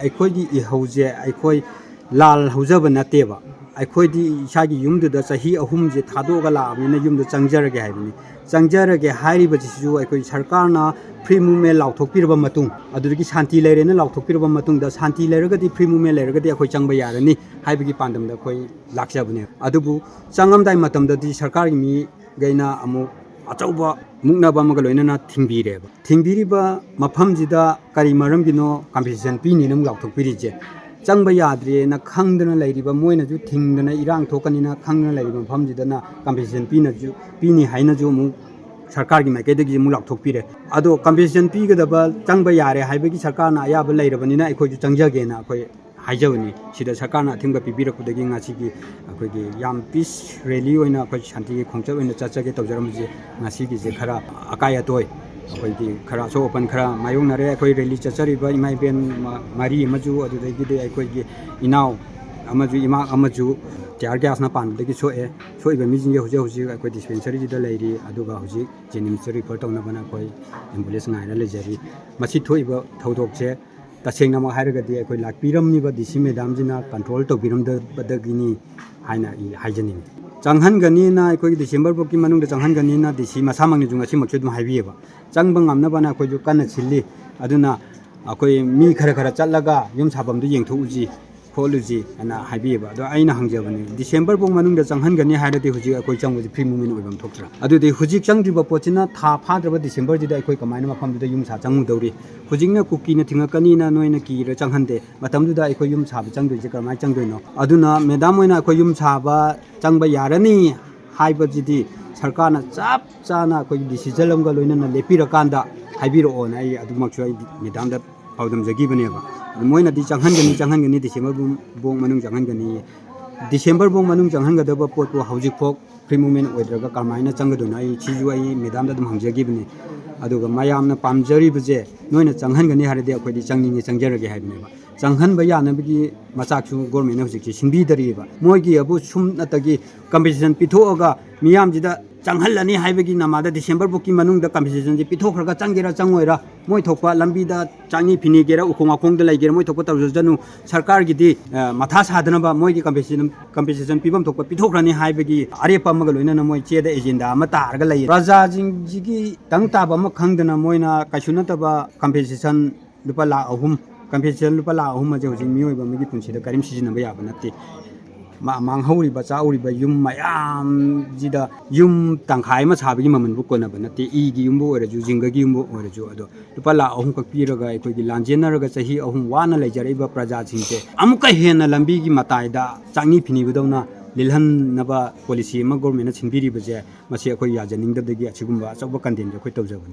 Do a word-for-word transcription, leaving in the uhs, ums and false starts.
ꯑꯩꯈꯣꯏꯒꯤ ꯏꯍꯧꯁꯦ ꯑꯩꯈꯣꯏ ꯂꯥꯜ ꯍꯧꯖꯕ ꯅꯠꯇꯦꯕ꯫ ꯑꯩꯈꯣꯏꯗꯤ ꯏꯁꯥꯒꯤ ꯌꯨꯝꯗꯨꯗ ꯆꯍꯤ ꯑꯍꯨꯝꯁꯦ ꯊꯥꯗꯣꯛꯑꯒ ꯂꯥꯛꯑꯕꯅꯤꯅ ꯌꯨꯝꯗ ꯆꯪꯖꯔꯒꯦ ꯍꯥꯏꯕꯅꯤ꯫ ꯆꯪꯖꯔꯒꯦ ꯍꯥꯏꯔꯤꯕꯁꯤꯁꯨ ꯑꯩꯈꯣꯏ ꯁꯔꯀꯥꯔꯅ ꯐ꯭ꯔꯤ ꯃꯨꯞꯃꯦꯟ ꯂꯥꯎꯊꯣꯛꯄꯤꯔꯕ ꯃꯇꯨꯡ, ꯑꯗꯨꯗꯒꯤ ꯁꯥꯟꯇꯤ ꯂꯩꯔꯦꯅ ꯂꯥꯎꯊꯣꯛꯄꯤꯔꯕ ꯃꯇꯨꯡꯗ, ꯁꯥꯟꯇꯤ ꯂꯩꯔꯒꯗꯤ, ꯐ꯭ꯔꯤ ꯃꯨꯞꯃꯦꯟ ꯂꯩꯔꯒꯗꯤ ꯑꯩꯈꯣꯏ ꯆꯪꯕ ꯌꯥꯔꯅꯤ ꯍꯥꯏꯕꯒꯤ ꯄꯥꯟꯗꯝꯗ ꯑꯩꯈꯣꯏ ꯂꯥꯛꯆꯕꯅꯦ꯫ ꯑꯗꯨꯕꯨ ꯆꯪꯉꯝꯗꯥꯏ ꯃꯇꯝꯗꯗꯤ ꯁꯔꯀꯥꯔꯒꯤ ꯃꯤꯈꯩꯅ ꯑꯃꯨꯛ ꯑꯆꯧꯕ ꯃꯨꯛꯅꯕ ꯑꯃꯒ ꯂꯣꯏꯅꯅ ꯊꯤꯡꯕꯤꯔꯦꯕ꯫ ꯊꯤꯡꯕꯤꯔꯤꯕ ꯃꯐꯝꯁꯤꯗ ꯀꯔꯤ ꯃꯔꯝꯒꯤꯅꯣ, ꯀꯝꯄꯦꯟꯁꯦꯁꯟ ꯄꯤꯅꯤꯅ ꯑꯃꯨꯛ ꯂꯥꯎꯊꯣꯛꯄꯤꯔꯤꯁꯦ? ꯆꯪꯕ ꯌꯥꯗ꯭ꯔꯦꯅ ꯈꯪꯗꯅ ꯂꯩꯔꯤꯕ, ꯃꯣꯏꯅꯁꯨ ꯊꯤꯡꯗꯅ ꯏꯔꯥꯡ ꯊꯣꯛꯀꯅꯤꯅ ꯈꯪꯗꯅ ꯂꯩꯔꯤꯕ ꯃꯐꯝꯁꯤꯗꯅ ꯀꯝꯄꯦꯟꯁꯦꯁꯟ ꯄꯤꯅꯁꯨ, ꯄꯤꯅꯤ ꯍꯥꯏꯅꯁꯨ ꯑꯃꯨꯛ ꯁꯔꯀꯥꯔꯒꯤ ꯃꯥꯏꯀꯩꯗꯒꯤ ꯑꯃꯨꯛ ꯂꯥꯎꯊꯣꯛꯄꯤꯔꯦ꯫ ꯑꯗꯣ ꯀꯝꯄꯦꯟꯁꯦꯁꯟ ꯄꯤꯒꯗꯕ, ꯆꯪꯕ ꯌꯥꯔꯦ ꯍꯥꯏꯕꯒꯤ ꯁꯔꯀꯥꯔꯅ ꯑꯌꯥꯕ ꯂꯩꯔꯕꯅꯤꯅ ꯑꯩꯈꯣꯏꯁꯨ ꯆꯪꯖꯒꯦꯅ ꯑꯩꯈꯣꯏ ꯍꯥꯏꯖꯕꯅꯤ꯫ ꯁꯤꯗ ꯁꯔꯀꯥꯔꯅ ꯑꯊꯤꯡꯕ ꯄꯤꯕꯤꯔꯛꯄꯗꯒꯤ ꯉꯁꯤꯒꯤ ꯑꯩꯈꯣꯏꯒꯤ ꯌꯥꯝ ꯄꯤꯁ ꯔꯦꯂꯤ ꯑꯣꯏꯅ ꯑꯩꯈꯣꯏ ꯁꯥꯟꯇꯤꯒꯤ ꯈꯣꯡꯆꯠ ꯑꯣꯏꯅ ꯆꯠꯆꯒꯦ ꯇꯧꯖꯔꯝꯕꯁꯦ, ꯉꯁꯤꯒꯤꯁꯦ ꯈꯔ ꯑꯀꯥꯏ ꯑꯇꯣꯏ, ꯑꯩꯈꯣꯏꯒꯤ ꯈꯔ ꯑꯁꯣꯛ ꯑꯄꯟ ꯈꯔ ꯃꯥꯌꯣꯛꯅꯔꯦ꯫ ꯑꯩꯈꯣꯏ ꯔꯦꯂꯤ ꯆꯠꯆꯔꯤꯕ ꯏꯃꯥ ꯏꯕꯦꯟ ꯃ-, ꯃꯔꯤ ꯑꯃꯁꯨ, ꯑꯗꯨꯗꯒꯤꯗꯤ ꯑꯩꯈꯣꯏꯒꯤ ꯏꯅꯥꯎ ꯑꯃꯁꯨ, ꯏꯃꯥ ꯑꯃꯁꯨ ꯇꯤꯌꯥꯔ ꯒ꯭ꯌꯥꯁꯅ ꯄꯥꯟꯕꯗꯒꯤ ꯁꯣꯛꯑꯦ꯫ ꯁꯣꯛꯏꯕ ꯃꯤꯁꯤꯡꯁꯦ ꯍꯧꯖꯤꯛ ꯍꯧꯖꯤꯛ ꯑꯩꯈꯣꯏ ꯗꯤꯁꯄꯦꯟꯁꯔꯤꯁꯤꯗ ꯂꯩꯔꯤ, ꯑꯗꯨꯒ ꯍꯧꯖꯤꯛ ꯖꯦꯅꯤꯝꯁꯇ ꯔꯤꯐꯔ ꯇꯧꯅꯕꯅ ꯑꯩꯈꯣꯏ ꯑꯦꯝꯕꯨꯂꯦꯟꯁ ꯉꯥꯏꯔ ꯂꯩꯖꯔꯤ꯫ ꯃꯁꯤ ꯊꯣꯛꯏꯕ ꯊꯧꯗꯣꯛꯁꯦ ꯇꯁꯦꯡꯅꯃꯛ ꯍꯥꯏꯔꯒꯗꯤ ꯑꯩꯈꯣꯏ ꯂꯥꯛꯄꯤꯔꯝꯂꯤꯕ ꯗꯤ ꯁꯤ ꯃꯦꯗꯥꯝꯁꯤꯅ ꯀꯟꯇ꯭ꯔꯣꯜ ꯇꯧꯕꯤꯔꯝꯗꯕꯗꯒꯤꯅꯤ ꯍꯥꯏꯅ ꯑꯩ ꯍꯥꯏꯖꯅꯤꯡꯉꯤ꯫ ꯆꯪꯍꯟꯒꯅꯤꯅ, ꯑꯩꯈꯣꯏꯒꯤ ꯗꯤꯁꯦꯝꯕꯔ ꯐꯥꯎꯒꯤ ꯃꯅꯨꯡꯗ ꯆꯪꯍꯟꯒꯅꯤꯅ ꯗꯤ ꯁꯤ ꯃꯁꯥꯃꯛꯅꯁꯨ ꯉꯁꯤꯃꯛꯁꯨ ꯑꯗꯨꯝ ꯍꯥꯏꯕꯤꯌꯦꯕ꯫ ꯆꯪꯕ ꯉꯝꯅꯕꯅ ꯑꯩꯈꯣꯏꯁꯨ ꯀꯟꯅ ꯁꯤꯜꯂꯤ꯫ ꯑꯗꯨꯅ ꯑꯩꯈꯣꯏ ꯃꯤ ꯈꯔ ꯈꯔ ꯆꯠꯂꯒ ꯌꯨꯝ ꯁꯥꯐꯝꯗꯨ ꯌꯦꯡꯊꯣꯛꯎꯁꯤ, ꯈꯣꯠꯂꯨꯁꯤ ꯍꯥꯏꯅ ꯍꯥꯏꯕꯤꯌꯦꯕ꯫ ꯑꯗꯣ ꯑꯩꯅ ꯍꯪꯖꯕꯅꯤ, ꯗꯤꯁꯦꯝꯕꯔ ꯐꯥꯎ ꯃꯅꯨꯡꯗ ꯆꯪꯍꯟꯒꯅꯤ ꯍꯥꯏꯔꯗꯤ ꯍꯧꯖꯤꯛ ꯑꯩꯈꯣꯏ ꯆꯪꯕꯁꯤ ꯐ꯭ꯔꯤ ꯃꯨꯞꯃꯦꯟ ꯑꯣꯏꯐꯝ ꯊꯣꯛꯇ꯭ꯔꯥ? ꯑꯗꯨꯗꯤ ꯍꯧꯖꯤꯛ ꯆꯪꯗ꯭ꯔꯤꯕ ꯄꯣꯠꯁꯤꯅ ꯊꯥ ꯐꯥꯗ꯭ꯔꯕ ꯗꯤꯁꯦꯝꯕꯔꯁꯤꯗ ꯑꯩꯈꯣꯏ ꯀꯃꯥꯏꯅ ꯃꯐꯝꯗꯨꯗ ꯌꯨꯝ ꯁꯥ ꯆꯪꯉꯨꯗꯧꯔꯤ? ꯍꯧꯖꯤꯛꯅ ꯀꯨꯀꯤꯅ ꯊꯤꯡꯉꯛꯀꯅꯤꯅ ꯅꯣꯏꯅ ꯀꯤꯔ ꯆꯪꯍꯟꯗꯦ꯫ ꯃꯇꯝꯗꯨꯗ ꯑꯩꯈꯣꯏ ꯌꯨꯝ ꯁꯥꯕ ꯆꯪꯗꯣꯏꯁꯦ ꯀꯔꯝꯍꯥꯏꯅ ꯆꯪꯗꯣꯏꯅꯣ? ꯑꯗꯨꯅ ꯃꯦꯗꯥꯝ ꯍꯣꯏꯅ ꯑꯩꯈꯣꯏ ꯌꯨꯝ ꯁꯥꯕ ꯆꯪꯕ ꯌꯥꯔꯅꯤ ꯍꯥꯏꯕꯁꯤꯗꯤ ꯁꯔꯀꯥꯔꯅ ꯆꯞ ꯆꯥꯅ ꯑꯩꯈꯣꯏꯒꯤ ꯗꯤꯁꯤꯖꯟ ꯑꯃꯒ ꯂꯣꯏꯅꯅ ꯂꯦꯞꯄꯤꯔꯀꯥꯟꯗ ꯍꯥꯏꯕꯤꯔꯛꯑꯣꯅ ꯑꯩ ꯑꯗꯨꯃꯛꯁꯨ ꯑꯩ ꯃꯦꯗꯥꯝꯗ ꯄꯥꯎꯗꯝꯖꯈꯤꯕꯅꯦꯕ꯫ ꯑꯗꯨ ꯃꯣꯏꯅꯗꯤ ꯆꯪꯍꯟꯒꯅꯤ, ꯆꯪꯍꯟꯒꯅꯤ, ꯗꯤꯁꯦꯝꯕꯔ ꯐꯥꯎ ꯃꯅꯨꯡ ꯆꯪꯍꯟꯒꯅꯤ꯫ ꯗꯤꯁꯦꯝꯕꯔ ꯐꯥꯎ ꯃꯅꯨꯡ ꯆꯪꯍꯟꯒꯗꯕ ꯄꯣꯠꯄꯨ ꯍꯧꯖꯤꯛꯐꯥꯎ ꯐ꯭ꯔꯤ ꯃꯨꯞꯃꯦꯟ ꯑꯣꯏꯗ꯭ꯔꯒ ꯀꯔꯝꯍꯥꯏꯅ ꯆꯪꯒꯗꯣꯏꯅꯣ? ꯑꯩ ꯁꯤꯁꯨ ꯑꯩ ꯃꯦꯗꯥꯝꯗ ꯑꯗꯨꯝ ꯍꯪꯖꯈꯤꯕꯅꯤ꯫ ꯑꯗꯨꯒ ꯃꯌꯥꯝꯅ ꯄꯥꯝꯖꯔꯤꯕꯁꯦ ꯅꯣꯏꯅ ꯆꯪꯍꯟꯒꯅꯤ ꯍꯥꯏꯔꯗꯤ ꯑꯩꯈꯣꯏꯗꯤ ꯆꯪꯅꯤꯡꯉꯦ, ꯆꯪꯖꯔꯒꯦ ꯍꯥꯏꯕꯅꯦꯕ꯫ ꯆꯪꯍꯟꯕ ꯌꯥꯅꯕꯒꯤ ꯃꯆꯥꯛꯁꯨ ꯒꯣꯔꯃꯦꯟꯅ ꯍꯧꯖꯤꯛꯁꯦ ꯁꯤꯟꯕꯤꯗꯔꯤꯕ꯫ ꯃꯣꯏꯒꯤ ꯑꯕꯨ ꯁꯨꯞꯅꯇꯒꯤ ꯀꯝꯄꯦꯟꯁꯦꯁꯟ ꯄꯤꯊꯣꯛꯑꯒ ꯃꯤꯌꯥꯝꯁꯤꯗ ꯆꯪꯍꯜꯂꯅꯤ ꯍꯥꯏꯕꯒꯤ ꯅꯃꯥꯗ ꯗꯤꯁꯦꯝꯕꯔ ꯐꯥꯎꯒꯤ ꯃꯅꯨꯡꯗ ꯀꯝꯄꯦꯟꯁꯦꯁꯟꯁꯦ ꯄꯤꯊꯣꯛꯈ꯭ꯔꯒ ꯆꯪꯒꯦꯔꯥ ꯆꯪꯉꯣꯏꯔꯥ, ꯃꯣꯏ ꯊꯣꯛꯄ ꯂꯝꯕꯤꯗ ꯆꯥꯛꯅꯤ ꯐꯤꯅꯤꯒꯦꯔꯥ ꯎꯈꯣꯡ ꯋꯥꯈꯣꯡꯗ ꯂꯩꯒꯦꯔꯥ ꯃꯣꯏ ꯊꯣꯛꯄ ꯇꯧꯖꯁꯅꯨ꯫ ꯁꯔꯀꯥꯔꯒꯤꯗꯤ, ꯑ, ꯃꯊꯥ ꯁꯥꯗꯅꯕ ꯃꯣꯏꯒꯤ ꯀꯝꯄꯦꯟꯁꯦꯁꯟ, ꯀꯝꯄꯦꯟꯁꯦꯁꯟ ꯄꯤꯐꯝ ꯊꯣꯛꯄ ꯄꯤꯊꯣꯛꯈ꯭ꯔꯅꯤ ꯍꯥꯏꯕꯒꯤ ꯑꯔꯦꯞꯄ ꯑꯃꯒ ꯂꯣꯏꯅꯅ ꯃꯣꯏ ꯆꯦꯗ ꯑꯦꯖꯦꯟꯗꯥ ꯑꯃ ꯇꯥꯔꯒ ꯂꯩꯌꯦ꯫ ꯄ꯭ꯔꯖꯥꯁꯤꯡꯁꯤꯒꯤ ꯇꯪ ꯇꯥꯕ ꯑꯃ ꯈꯪꯗꯅ ꯃꯣꯏꯅ ꯀꯩꯁꯨ ꯅꯠꯇꯕ ꯀꯝꯄꯦꯟꯁꯦꯁꯟ ꯂꯨꯄꯥ ꯂꯥꯈ ꯑꯍꯨꯝ, ꯀꯝꯄꯦꯟꯁꯦꯁꯟ ꯂꯨꯄꯥ ꯂꯥꯈ ꯑꯍꯨꯝ ꯑꯁꯦ ꯍꯧꯖꯤꯛ ꯃꯤꯑꯣꯏꯕ ꯑꯃꯒꯤ ꯄꯨꯟꯁꯤꯗ ꯀꯔꯤꯝ ꯁꯤꯖꯤꯟꯅꯕ ꯌꯥꯕ ꯅꯠꯇꯦ꯫ ꯃꯥ-, ꯃꯥꯡꯍꯧꯔꯤꯕ, ꯆꯥꯛꯍꯧꯔꯤꯕ ꯌꯨꯝ ꯃꯌꯥꯝꯁꯤꯗ ꯌꯨꯝ ꯇꯪꯈꯥꯏ ꯑꯃ ꯁꯥꯕꯒꯤ ꯃꯃꯜꯕꯨ ꯀꯣꯟꯅꯕ ꯅꯠꯇꯦ꯫ ꯏꯒꯤ ꯌꯨꯝꯕꯨ ꯑꯣꯏꯔꯁꯨ, ꯖꯤꯡꯒꯒꯤ ꯌꯨꯝꯕꯨ ꯑꯣꯏꯔꯁꯨ, ꯑꯗꯣ ꯂꯨꯄꯥ ꯂꯥꯈ ꯑꯍꯨꯝꯈꯛ ꯄꯤꯔꯒ ꯑꯩꯈꯣꯏꯒꯤ ꯂꯥꯟꯖꯦꯟꯅꯔꯒ ꯆꯍꯤ ꯑꯍꯨꯝ ꯋꯥꯅ ꯂꯩꯖꯔꯛꯏꯕ ꯄ꯭ꯔꯖꯥꯁꯤꯡꯁꯦ ꯑꯃꯨꯛꯀ ꯍꯦꯟꯅ ꯂꯝꯕꯤꯒꯤ ꯃꯇꯥꯏꯗ ꯆꯥꯛꯅꯤ ꯐꯤꯅꯤꯕꯗꯧꯅ ꯂꯤꯜꯍꯟꯅꯕ ꯄꯣꯂꯤꯁꯤ ꯑꯃ ꯒꯣꯔꯃꯦꯟꯅ ꯁꯤꯟꯕꯤꯔꯤꯕꯁꯦ, ꯃꯁꯤ ꯑꯩꯈꯣꯏ ꯌꯥꯖꯅꯤꯡꯗꯕꯗꯒꯤ ꯑꯁꯤꯒꯨꯝꯕ ꯑꯆꯧꯕ ꯀꯟꯗꯦꯝꯁꯦ ꯑꯩꯈꯣꯏ ꯇꯧꯖꯕꯅꯤ꯫